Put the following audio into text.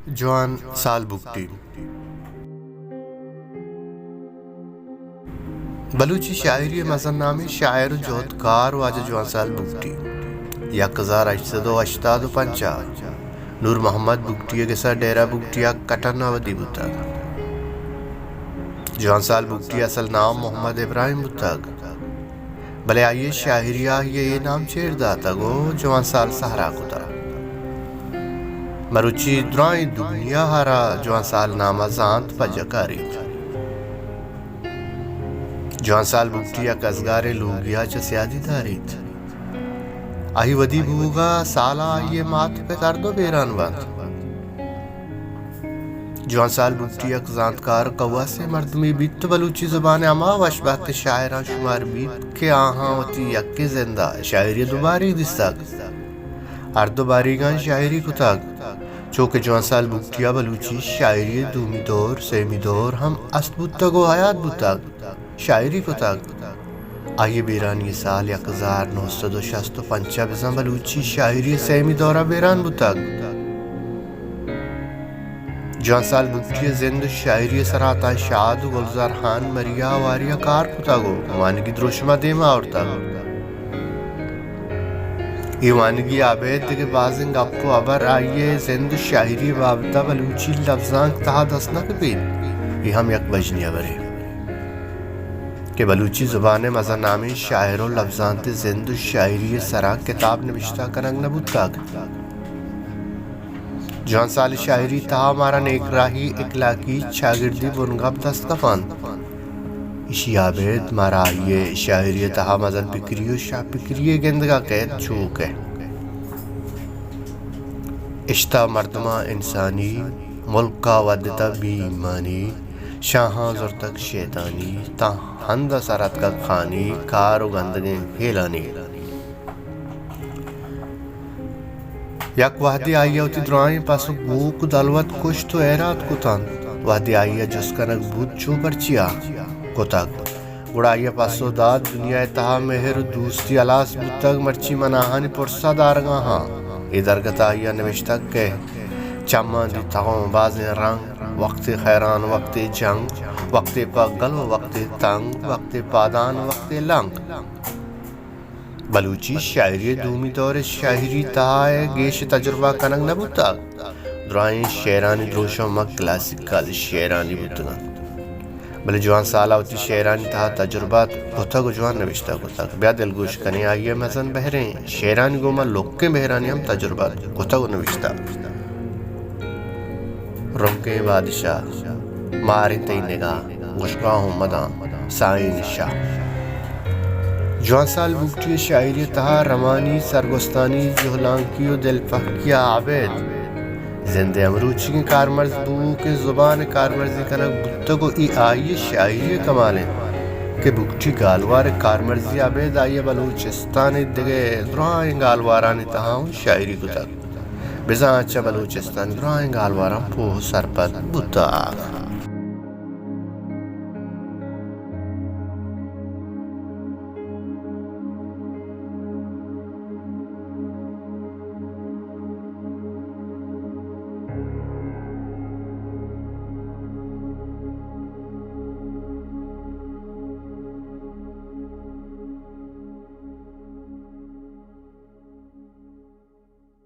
جوان سال بگٹی۔ بلوچی شاعری ءِ مزن نامیں شاعر ءُ جہدکار واجہ جوان سال بگٹی یک ہزار ہشت سد ءُ ہشتاد ءُ پنچ ءَ نور محمد بگٹی ءِ گس ءَ ڈیرہ بگٹی ءَ کٹن ءَ ودی بوتگ۔ جوان سال بگٹی ءِ اصل نام محمد ابراہیم بوتگ، بلے آئی ءِ شاعری ءَ آئی ءَ اے نام چیر داتگ ءُ جوان سال سہرا کتگ۔ مروچی درائیں دگنیا ءَ را جوان سال نام ءَ زانت پجہ کاریت۔ جوان سال بگٹی یک ازگاریں لوگے ءَ چہ سیادی داریت۔ آئی ودی بوگ ءَ سال ءَ آئی ءِ مات پت ہر دو بیران بنت۔ جوان سال بگٹی یک زانتکار ءُ کواسیں مردمے بیت ءُ بلوچی زبان ءِ ہما وش بہتیں شاعراں شمار بیت کہ آہاں وتی یکیں زند ءَ شاعری ءِ دو باریگ دیستگ۔ ہر دو باریگاں شاعری کتگ۔ چو کہ جوان سال بگٹی ءَ بلوچی شاعری ءِ دومی دور، سیمی دور ہم است بوتگ ءُ حیات بوتگ، شاعری کتگ۔ آئی ءِ بیرانی سال یک ہزار نو سد ءُ شست ءُ پنچ ءَ بزاں بلوچی شاعری ءِ سیمی دور ءَ بیران بوتگ۔ جوان سال بگٹی ءِ زند ءُ شاعری ءِ سرا عطا شاد ءُ گلزار خان مری ءَ ہواری ءَ کار کتگ ءُ وانگی دروشم ءَ دیم ءَ آورتگ۔ اے وانگی ءَ ابید دگہ بازیں گپ ءُ ہبر آئی ءِ زند ءُ شاعری ءِ بابت ءَ بلوچی لبزانک ءِ تہا دست نہ کپیت۔ اے ہم یک بژنی ہبرے کہ بلوچی زبان ءِ مزن نامیں شاعر ءُ لبزانت ءِ زند ءُ شاعری ءِ سرا کتاب نبشتہ کنگ نہ بوتگ۔ جوان سال ءِ شاعری ءِ تہا مارا نیکراہی، اکلاکی، چاگردی بنگپ دست کپ انت۔ ایشی ءَ ابید مارا آئی ءِ شاعری ءِ تہا مزن پکری ءُ شاہ پکری ءِ گندگ ءَ کئیت، چو کہ اشتہ مردماں انسانی، ملک ءَ ودتہ بے ایمانی، شاہاں زرتگ شیطانی، تاں ہند ءَ سر اتکگ خانی، کار ءُ گندگیں ہیلانی۔ یک وہدے آئی ءَ وتی درائیں پس ءُ گوک ءُ دلوت کشت ءُ ہیرات کت انت۔ وہدے آئی ءَ جست کنگ بوت چو پرچیا کتگ، گڑا آئی ءَ پسو دات، دنیا ءِ تہا مہر ءُ دوستی ہلاس بوتگ، مرچی من آہانی پرس ءَ دارگ ءَ آں۔ اے درگت ءَ آئی ءَ نبشتگ کہ چماں دیتغوں بازیں رنگ، وقتے خیران، وقتے جنگ، وقتے پگل ءُ وقتے تنگ، وقتے پادان، وقتے لنگ۔ بلوچی شاعری ءِ دومی دور ءِ شاعری ءِ تہا ءَ گیش تجربہ کنگ نہ بوتگ۔ درائیں شعرانی دروشم ہما کلاسیکل شعرانی بوتگ انت۔ بلے جوان سال ءَ وتی شعرانی تہا تجربہ کتگ ءُ جوان نبشتہ کتگ۔ بیا دلگوش کنیں آئی ءِ مزن بہریں شعرانی گوما لکیں بہرانی ہم تجربہ کتگ ءُ نبشتہ۔ رنکیں بادشاہ، ماریں تئی نگاہ، گوشگاہ ہوں مداں سائیں نشہ۔ جوان سال بگٹی ءِ شاعری ءِ تہا روانی، سرگستانی، جہلانکی ءُ دلپہکی ءَ ابید زند ءِ ہمروچیگیں کارمرز بوؤکیں زبان ءِ کارمرزی کنگ بوتگ ءُ اے آئی ءِ شاعری ءِ کمال انت کہ بگٹی گالوار ءِ کارمرزی ءَ ابید آئی ءَ بلوچستان ءِ دگہ درائیں گالوارانی تہا اوں شاعری کتگ۔ بزاں چہ بلوچستان ءِ درائیں گالواراں پوہ ءُ سرپد بوتگ۔